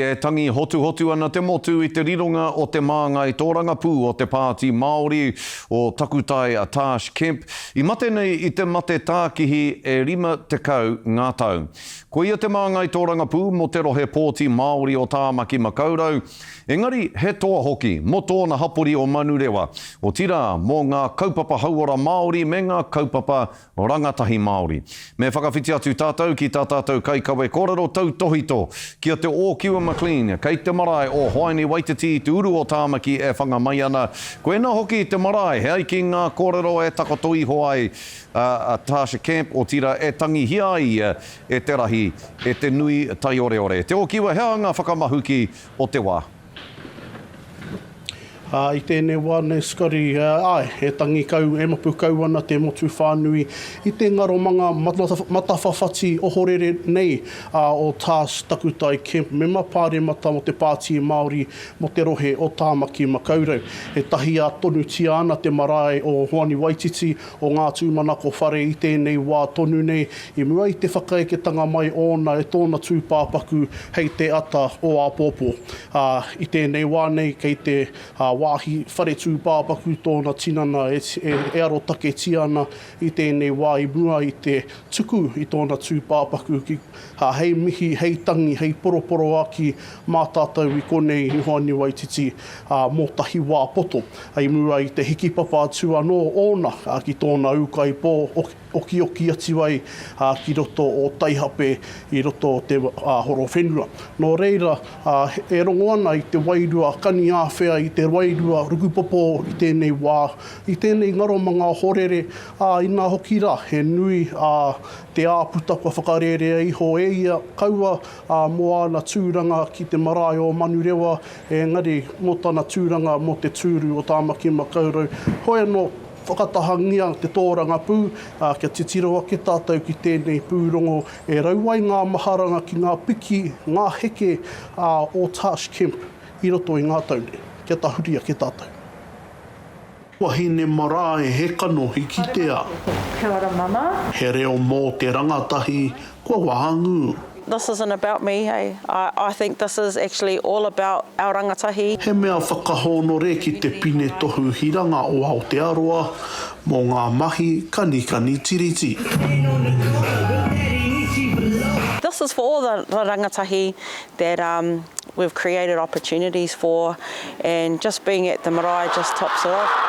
E tangi hotuhotu ana te motu i te rironga o te māngai tōrangapū o te Pāti Māori, o Takutai a Tarsh Kemp, i mate nei i te mate tākihi e 50 ngā tau. Ko ia te māngai tōrangapū mō te rohe pōti Māori o Tāmaki Makaurau, engari he toa hoki mō tōna hapori o Manurewa, otirā mō ngā kaupapa hauora Māori me ngā kaupapa rangatahi Māori. Me whakawhiti atu tātou ki tā tātou kaikawe kōrero tautōhito, ki a Te Ōkiwa McLean, kei te marae o Hoani Waititi i te uru o Tāmaki e whanga mai ana. Koina hoki te marae, he ai ki ngā kōrero e takoto iho ai a Tasha Kemp, otirā e tangihia ai ia e te rahi, e te nui taioreore. Te Ōkiwa, he aha ngā whakamahuki o te wā? Ā, i tēnei wā nei, Scotty, āe, e tangi kau, e mapu kau ana te motu whānui i te ngaromanga matawhawhati ohorere nei o Tas Takutai Kemp, mema pāremata mō te Pāti Māori mō te rohe o Tāmaki Makaurau. E tahia tonutia ana te marae o Hoani Waititi o Ngā Tūmanako Whare i tēnei wā tonu nei, i mua i te whakaeketanga mai ōna e tōna tūpāpaku hei te ata o āpōpō. Ā, i tēnei wā nei kei te wāhi whare tūpāpaku tōna tinana e, e arotaketia ana i tēnei wā i mua i te tuku i tōna tūpāpaku ki, ā, hei mihi, hei tangi, hei poroporoaki mā tātou i konei i Hoani Waititi, ā, mō tahi wā poto. I mua i te hikipapa atu anō ōna ki tōna ūkaipō, okioki atu ai ki roto o Taihape i roto o te Horowhenua. Nō reira, e rongo ana i te wairua kani āwhea, i te wairua rukupopō i tēnei wā, i tēnei ngaromanga ohorere, ā, inā hoki rā, he nui te āputa kua whakarērea iho e ia, kaua mō āna tūranga ki te marae o Manurewa, Engari, mō tana tūranga mō te tūru o Tāmaki Makaurau, hoi anō, whakatahangia te tōrangapū, ā, kia titiro ake tātou ki tēnei pūrongo e rau ai ngā maharanga ki ngā piki, ngā heke, ā, o Tash Kemp i roto i ngā tau nei. Kia tahuri ake tātou. Wahine marae he kanohi kitea. Kia ora mama. He reo mō te rangatahi kua wahangū. This isn't about me, hey. I, I think this is actually all about our rangatahi. He mea whakahōnore ki te Pine Tohu Hiranga o Aotearoa mō ngā mahi kanikani tiriti. This is for all the, the rangatahi that um, we've created opportunities for and just being at the marae just tops it off.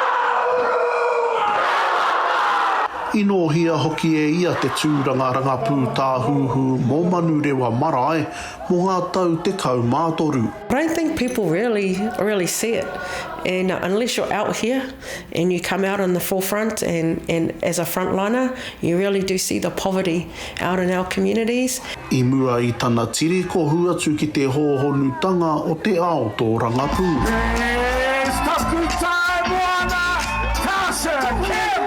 I nōhia hoki e ia te tūranga rangapū tāhuhu mō Manurewa Marae mō ngā tau 13. I don't think people really, really see it and unless you're out here and you come out in the forefront and, and as a frontliner, you really do see the poverty out in our communities. I mua i tana tiri kohu atu ki te hōhonutanga o te ao tōrangapū. It's Takutai Moana Tasha Kemp!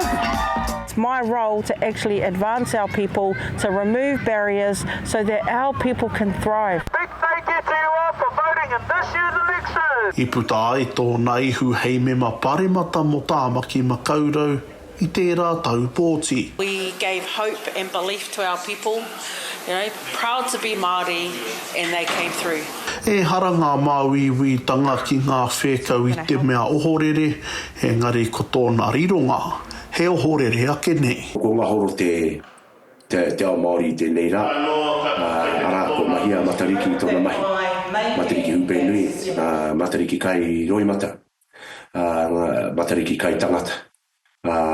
It's my role to actually advance our people, to remove barriers so that our people can thrive. Big thank you to you all for voting in this year's elections! I puta ai tōna ihu hei mema paremata mō Tāmaki Makaurau i tērā tau pōti. We gave hope and belief to our people, you know, proud to be Māori and they came through. Ehara ngā māuiuitanga ki ngā whēkau i te mea ohorere, engari ko tōna rironga, he ohorere ake nei. Ko Ngahoro te te ao Māori i tēnei rā, arā, kua mahia a Matariki i tōna mahi, Matariki hūpē nui, Matariki kai roimata, Matariki kai tangata,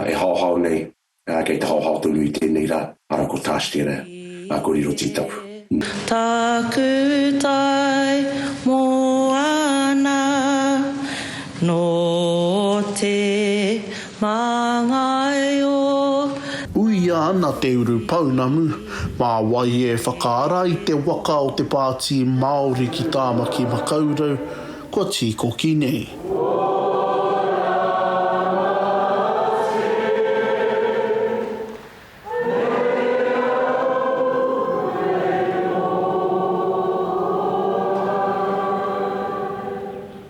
e haohao nei, kei te haohao tonu i tēnei rā, arā, ko Tash tērā, ko Riro Tītapu. Taku tai moana nō te māngai o. Uia ana te urupounamu, mā wai e whakaara i te waka o te Pāti Māori ki Tāmaki Makaurau, kua tīkoki nei.